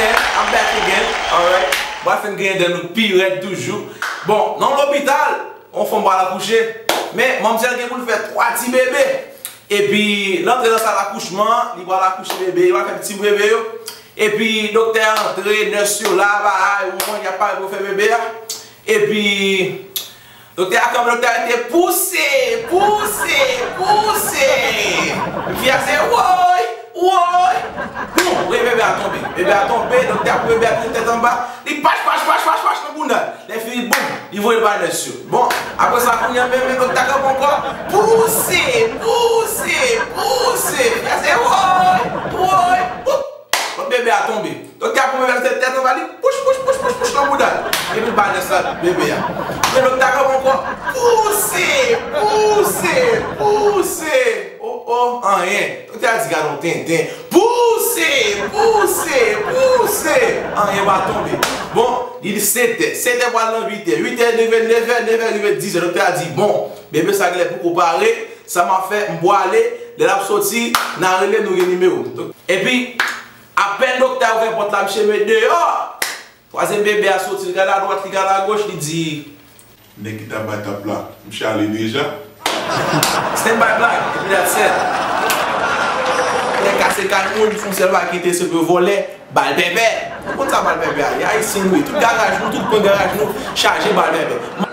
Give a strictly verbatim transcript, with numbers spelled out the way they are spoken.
I'm back again, alright. Mwen fè n griyen dan nou pi rèd toujou. Bon, nan lopital, yon fanm pral akouche. Men, manmzèl gen pou l fè twa ti bebe. Epi, l antre nan sal akouchman, li pral akouche bebe, li pral fè ti bebe yo. Epi, doktè a antre, nès yo la, bagay, ou konprann, y ap pare pou fè bebe a. Epi, doktè a kanpe, doktè a rete pouse, pouse, pouse. Fi a se woy, woy. Boum, wi, bebe a tonbe. Bebe a tonbe, doktè a pran bebe a, tèt anba. Li pach, pach, pach, pach, pach nan bounda l. Lè fini, boum, li voye l ba nès yo. Bon, apre sa, kounye a, men, men, doktè a kanpe ankò. Pouse, pouse, pouse. Fi a se woy, woy, boum. Lòt bebe a tonbe. Doktè a pran bebe a, tèt, tèt anba li, pouch, pouch, pouch, pouch, pouch nan bounda l. Epi l ba nès la bebe a. Men doktè a kanpe ankò. Pouse, pouse, pouse. Oh, oh, anyen. Doktè a di, gade yon tenten. Pouse, pouse, pouse. Anyen pa tonbe. Bon, li di sèt è. Sèt è pral nan uit è. Uit è rive nèf è, nèf è rive diz è. Doktè a di, bon, bebe sa genlè poko pare. Sa m ap fè, m pwale. Lè l ap soti, n a rele, nou gen nimewo. Epi, apèn doktè a ouvè pòt la, misye met deyò. Twazyèm bebe a soti, li gade adwat, li gade agoch, li di, nèg ki t ap bay tap la, misye ale deja. Stand by black, epi that's it. Nèg kase kay moun, fon sèl bagay ki enterese yo vòlè, bal pèpè. Nou konn sa bal pèpè a ye, Ayisyen nou ye. Tout garaj nou, tout kwen garaj nou, chaje bal pèpè.